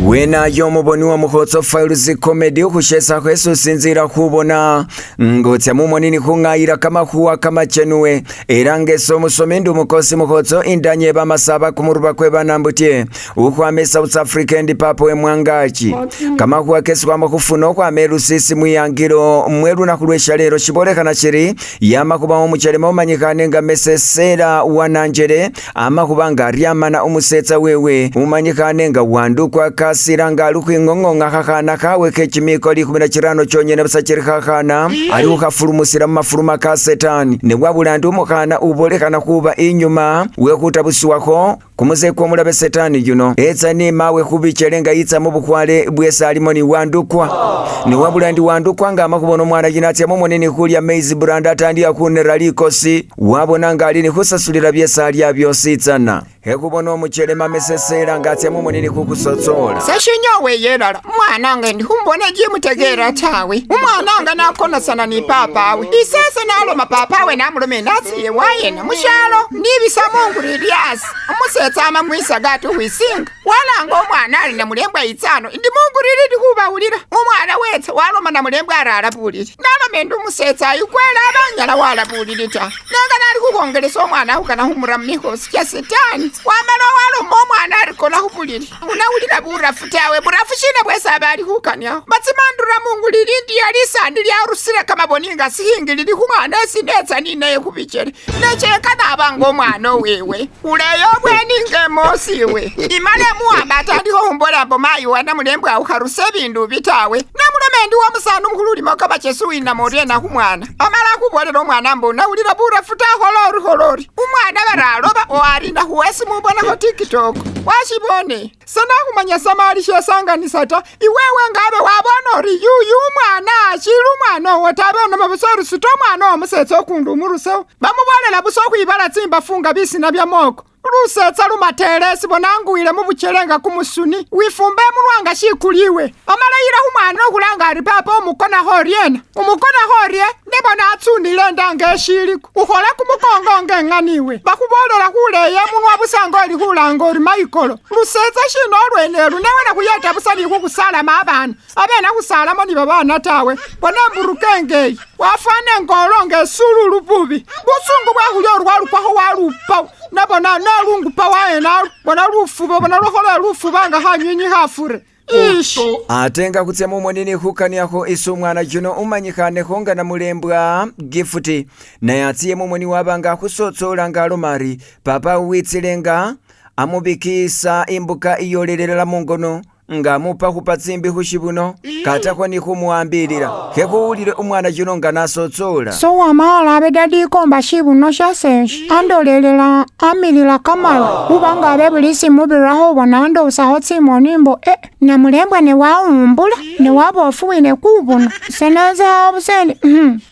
Wenayo omuboni wa Mukhotso Files Comedy khushesa khwesi usinzila khubona ngotsia mumoni ni khung'ayila kamakhuwa kamachenuwe era nga ese omusomi ndi omukosi Mukhotso indanye bamasaba kumuruba kwe banambutye ukhwama e South Africa endi papa we mwangachi kamakhuwa kesi khwama khufuna ukhwama elusisi mwiyangilo mwe lunakhu lwe shalelo shibolekhana shiri yama khuba omuchelema umanyikhane nga Mesesera Wananjele ama khuba nga aryamana umusetsa wewe umanyikhane nga Wandukwa Kasila nga ali khwing'ong'ong'a khakhana khawe khe kimiko 15 kyonyene busa kiri khakhana ali khukhafurumusila mumafuruma ka setani ne wabula ndi umukhana ubolekhana khuba inyuma wekhutabusiwakho kumuse kwomulabe setani yuno etsa ni mawe khubichele nga yitsa mubukhwale bwesi alimo ni Wandukwa ne wabula ndi Wandukwa nga ama khubona omwana yuno atsa mumoni ni khulya maize brand atandiya khunera likosi wabona nga ali ni khusasulila byesi alya byosi tsana hekhubona omuchelema mesesela nga atsa mumoni ni khukhusotsola Seshinyowe yelala mwana nga ndi khumbona jimutegeera tawe umwana nga nakonosana ni papawe isese naloma papawe namulome natsiye wayena mushalo nibisa mungu lilyasi umusetsa ama mwisaga ati khwisinga walanga omwana ali namulembwa itsano indi mungu lili ndi khubawulila umwana wetsa waloma namulembwa arala bulili naloma indi umusetsa ayikwela abanyala wala bulili ta nenga nali khukhongelesa omwana akhukana khumura mumikhosi kya setani wamala waloma omwana arikola khubulili unawulila burafu tawe burafu shina bwesi aba ali khukaniakho matsimandura mungu lili ndi yalisandi lyarusile kamaboni nga sihingi lili khumwana esi netsa ninaye khubichele necheka nabanga omwana owewe uleyo obweni nga emosi iwe imala emuwamba atandikho khumbola mbo mayi wa namulembwa akhukharusa ebindu bitawe namuloma endi womusani omukhulu ulimo kamachesi winama oryena khumwana amala akhubolela omwana mbo nawulila burafu takhola ori khola ori umwana baraloba oarinda khuwesi mubonakho TikTok washibone senakhumanya samali shesanganisa ta iwewe ngabe wabona ori yuyu umwana ashili umwana owo tabe onoma busa ori sita omwana omusetsa okundi umurusewo bamubolela busa okhwibala tsimbafu nga bisina bya moko lusetsa lumatelesi bonanguwile mubuchele nga kumusuni wifumba emunwa nga shikuliwe amala yila khumwana okhulanga ari papa omukonakho oryena umukonakho orye nebona atsunile enda eshiliko ukhola kumukongo nga eng'aniwe bakhubolela khuleya emunwa busa nga oli khulanga ori mayikolo lusetsa shina olwenelu newe nakhuyeta busa nikhukhusalama abana abena khusalamo ni babana tawe bona emburuka engeyi wafwana engolo nga esululu bubi busungu bwakhulya ori walukwakho walupa nabona nalungupa waena bona lufuba bona lukhola lufuba nga khanywinywi khafure ish ate nga khutsia mumoni ni khukaniakho isi umwana yuno umanyikhanekho nga namulembwa Gift naye atsiye mumoni waba nga akhusotsola nga aloma ari papa witsile nga amubikisa imbuka iyolelela mungono nga amupa khupa tsimbi khushibuno katakho ni khumuwambilila khekhuwulile umwana yuno nga nasotsola so wamala abe dadi ikomba shibuno shaseshe andolelela amilila kamala ubanga abe bulisi mubirakho ubona andosakho tsimoni mbo namulembwa newawumbula newabofuwile kubuno seneza busene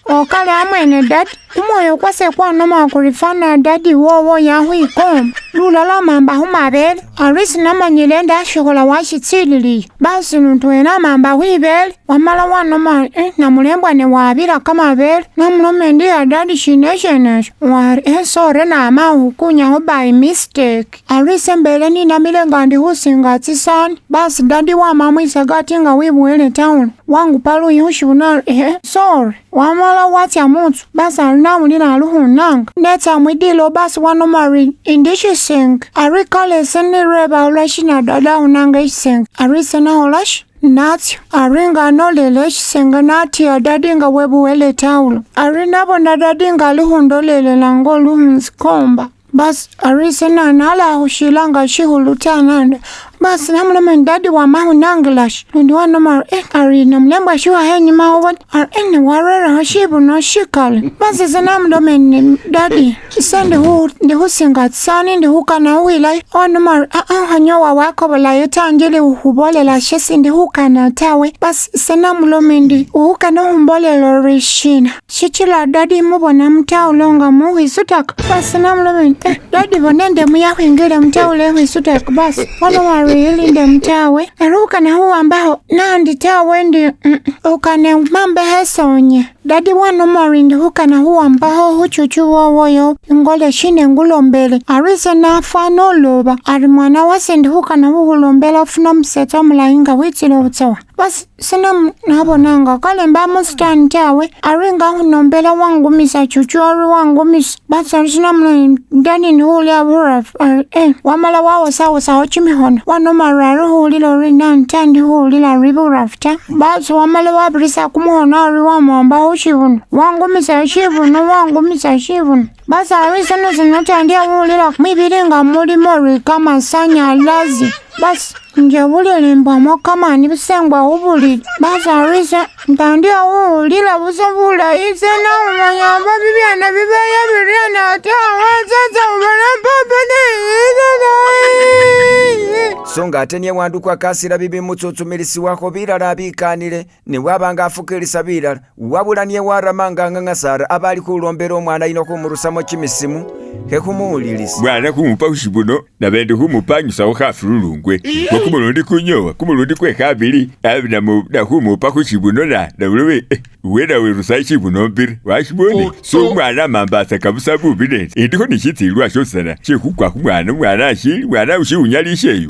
okale amwene dadi kumwoyo kwase kwanoma kurifana dadi wowo yakhwikomba lulala mamba khumabele arisi namanyile ndashikhola washitsililiye basi nutwena mamba khwibele wamala wanoma namulembwa newabila kamabele namuloma endi ya dadi shina eshenesho wari sorry nama khukunyakho by mistake arise mbele ninamile nga ndi khusinga tsisani basi dadi wama mwisaga ati nga wibuwele town wangupa luyi khushibuno sorry wamala watsya mutsu basi ari nawulila ali khunanga netsa mwidilo basi wanoma ari indi shisenge ari kale senireba olwashina dada khunanga eshisenge ari senakholashi natsyo ari nga anolela eshisenge natiya dadi nga webuwele tawulo ari nabona dadi nga ali khundolelela ngolukhunzikomba basi ari senanala khushila nga shikhulu tananda basi namuloma dadi wama khunangilashi lundi wanoma ari namulembwa shiwakho enyuma ubona ari newarerekho shibuno shikali basi ese namuloma dadi ise ndikhusinga tsisani ndikhukana khukhwilayo wanoma ari khanyowa wakobolayo ta njili khukhubolela shesi ndikhukana tawe basi ise namuloma ndi ukhukana khumbolela ori shina shichila dadi mubona mutawulo nga mukhwisutaka basi namuloma ndi dadi bona endemu yakhwingile mutawulo ekhwisutaka basi wanoma ari ilinde mutawe ari ukana khuwambakho nandi tawe ndi ukane mambe khesonye Dadi wanoma ori ndi khukana khuwambakho khuchuchu wowoyo ingole shina engulombele ari ise nafwana oloba ari mwana wase ndi khukana khukhulombela ufuna umusetsa umulayi nga witsile butsawa. Basi sina nabona nga kale mbamo sitani tawe ari nga khunombela wangumisa chuchu ari wangumisa basi ari sina ndani ndikhulya burafu ari wamala wawosawosawo kimikhono wanoma ari ari khuwulila ori nani ta ndi khuwulila ari burafu ta basi wamala wabirisa kumukhono ari wamwamba khushibuno wangumisa shibuno wangumisa shibuno basi ari sino sinatandya khuwulila mwibili nga mulimo ori kamasanyalazi basi nje bulili mbwamo kamani busengwa khubulili basi ari se ntandya khuwulila busa bulayi se naumanya mba bibyana bibeya biryana tawe sasa ubona papa So nga ate niye wandukwa kasila bibimutsutsumilisibwakho bilala bikanile ne waba nga afukilisa bilala wabula niye warama nga ang'ang'asara aba ali khulombela omwana yino khumurusamo kimisimu khekhumuwulilisa. Mwana khumupa khushibuno nabendi khumupanyusakho khafululungwe ngo kumulundi kunyowa kumulundi kwe khabili nakhumupa khushibuno nabulobe wena werusa shibuno mbiri washibone so umwana mambasa kabusa bubi nende indikho nishitsilwa shosana shikhukwa khumwana umwana ashili mwana ushiunyalisheyo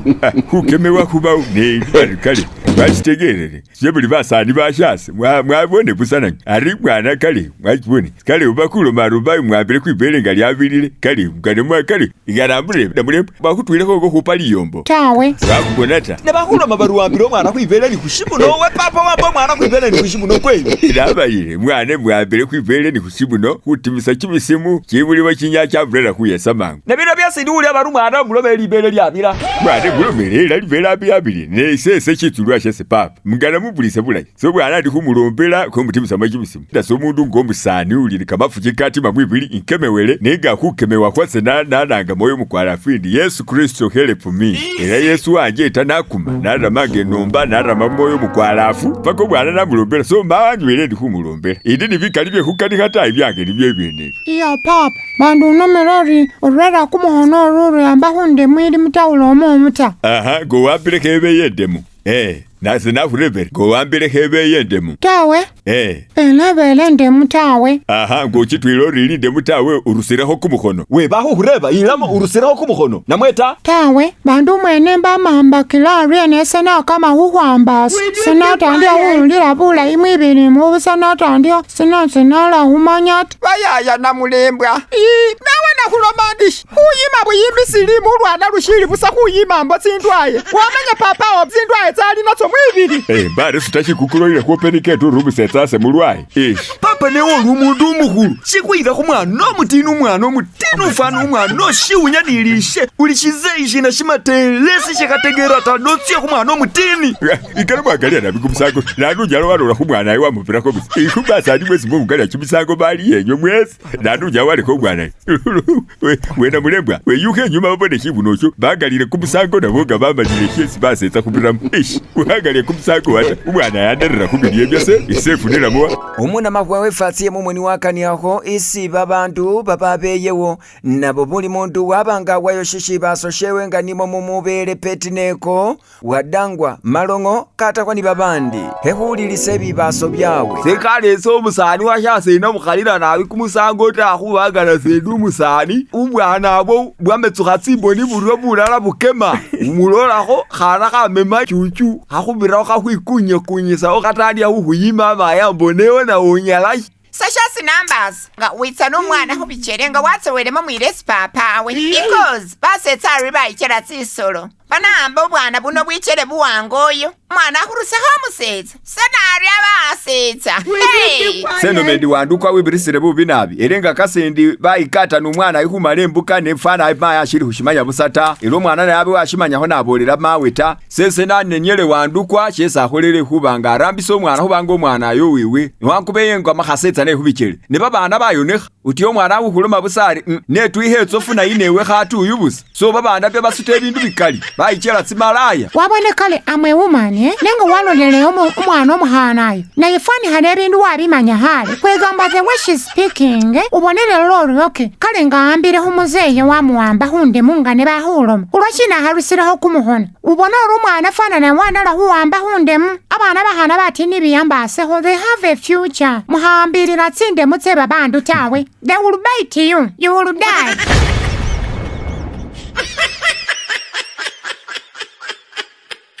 khukemewa khubawo ne kale bashitegerere syebuli basani bashase mwabone busana ari mwana kale mwachibone kale ubakuloma rubayi mwambire kwibele nga lyabilile kale mukane kale igarambure namule bakhutwilekho khupa liyombo tawe bakubona ta ne bakhuloma baruwambile omwana khwibele ni khushibuno we papa wamba omwana khwibele ni khushibuno kweli nabayile mwana mwambire khwibele ni khushibuno khutimisa kimisimu chibuliwo chinya chamurera khuyesa mangu ne bino byesi ndiwulya bari umwana omulome libele lyabila mwana mulomele libele abili ne sese chitsulwa shese papa mungana mubulise bulayi so mwana ndi khumulombela khomutimisamo kimisimu nase omundu ng'omusani uli ni kamafu kikatima mwibili inkemewele nenga khukemewa khwase nananga moyo mukwalafu indi Yesu Kristo help me era Yesu wanje tanakuma narama ngenomba narama moyo mukwalafu paka omwana namulombela so manywele ndi khumulombela indi nibikali byekhukanikha ta ibyange nibyo ebyenebyo iyo papa bandu unomela ori orera kumukhono oruri amba khundemu ili mutawulo omumu ta aha ngowambile khebeye endemu nase nakhurebere ngowambile khebeye endemu tawe enabele endemu tawe aha ngochitwile ori ili ndemu tawe urusirekho kumukhono we bakhukhureba ilamo urusirekho kumukhono namwe ta tawe bandu mwene mbamambakila ari nese nakama khukhwambasa sinatandya khuwulila bulayi mwibili mubusa natandya sinala khumanya ta bayaya namulembwa nawe nakhuloma ndishi khuyima buyimbi silimu ulwana lushili busa khuyima mbo tsindwaye wamanya papawo tsindwaye tsali natso mwibili mbare sitashikukuloile khuopeniketu uri umusetsa mulwaye papa newe uli umundu umukhulu shikhuyila khumwana omutini umwana omutini ufana umwana oshiwunya nilishe uli shizeyi shina shimatelesi shikhategera ta notsye khumwana omutini ikala mwangalya nabi kumusango nanunyala walola khumwana ayi wamupilakho busa ikhubasani mwesi mumukalya kimisango bali yenywe mwesi nanunya walekha omwana wena mulembwa weyukha enyuma babone shibuno sho bagalile kumusango nabo nga bamalile shesi basetsa khubiramo wangalye kumusango wata umwana yanderera khubilye byase isefunelamuwa omunamakhwa wefatsiye mumoni wakaniakho isi babandu bababeyewo nabo buli mundu wabanga wayo shishibaso shewe nga nimo mumubele petineko wadangwa malongo katakwa ni babandi khekhuwulilisa ebibaso byawe sekale ese omusani washasena mukhalila nabi kumusango ta khubangana sendi umusani ubwana abo bwametsukha tsimboni buryo bulala bukema umulolakho khana khamema chuchu khakhubirakho khakhwikunyakunyisawo khatandya khukhuyima maya mbonewo nawonyala Sashasi numbers nga witsa n'omwana khubichere nga watsowelemo mwilesi papawe because basetsa ari bayichela tsisolo banahamba obwana buno bwichere buwanga oyo umwana akhurusakho omusetsa senari abasetsa senomendi wandukwa wibirisile bubi nabi ere nga kasendi bayikata n'umwana ayikhumala embuka nefana maye ashili khushimanya busa ta era omwana naye abe washimanyakho nabolela mawe ta sese nanenyele wandukwa shesi akholele khuba nga arambisa omwana khubanga omwana ayo wiwe newankubeye nga makhasetsa nekhubichere ne babana bayonekha uti omwana abukhuloma busa ari netwikha etsofu nayi newe khatuyu busa so babana bye basuta ebindu bikali Bayichela tsimalaya. Wabone kale amwe woman nenga walolele umwana omukhana ayo naye fanikhana ebindu wabimanya khale kwegamba the way she's speaking ubonele lori okay kale nga ambile khumuzeyi wamuwamba khundemu nga ne bakhuloma khulwashina akharusilekho kumukhono ubona ori umwana fanana wanala khuwamba khundemu abana bakhana batini biyambasekho they have a future muhambilila tsindemu tse babandu tawe they will bite you, you will die.